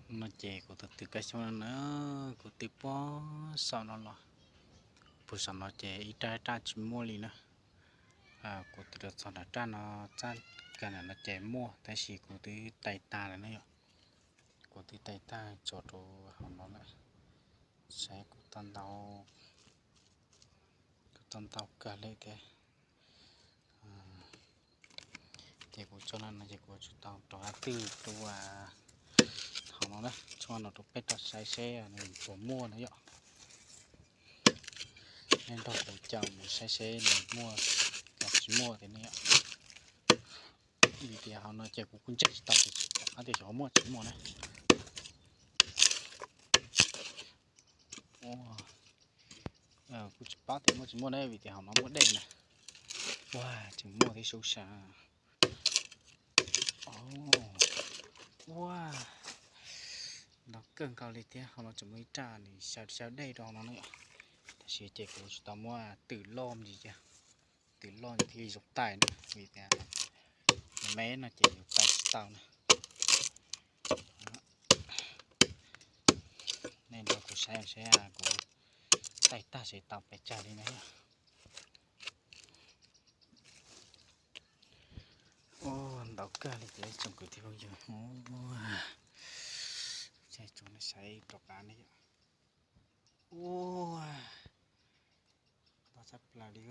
No ces kuv tus twm kab xyoob no na, kuv twb puag saum no los, puag saum no ces ib raj ib raj tsis muaj li na. Kuv twb rau txog nram raj no, txaj kag nram no ces muaj, tab sis kuv twb tais tag lawm na yom. Kuv twb tais tag tso rau hauv no lawm. Saib kuv tau ntau, kuv tau ntau kag li thiab. Ces kuv tso no no ces kuv tsis tau rov qab twj rau hauv no na, tso no rau peb tau saib seb nws puas muaj na yom. Nej nrog kuv caum mus saib seb nws muaj los tsis muaj thiab ne yom. Vim tias hauv no ces kuv kuj ntseeg tsis tau tias xyov muaj tsis muaj na. Kuj tsis paub tias muaj tsis muaj na, vim tias hauv no muaj dej na. Ua, tseem muaj thiab sub sab. Ua, ntau kawg nkaus li thiab, hauv no tseem muaj ib raj nws xyaw xyaw dej rau hauv no na. Tab sis ces kuv tsis tau muab twm loj me ntsis, twm loj thiaj li zoo tais na, vim tias me no ces yuav tais tsis tau na. Nej nrog kuv saib seb kuv tais tag seb tau pes tsawg li na. Ua, ntau kawg li ces tsoom kwv tij phooj ywg, saib rov qab ne yom. Ua, ntau tshaj plaws li.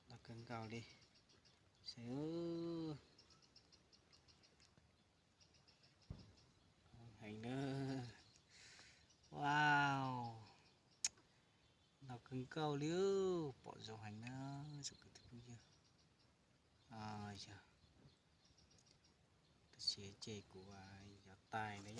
Ntau kawg nkaus li. Saib, heev na. Wow, ntau kawg nkaus li, pom zoo heev na, tsoom kwv tij phooj ywg. Yog, tab sis ces kuv yuav tais na.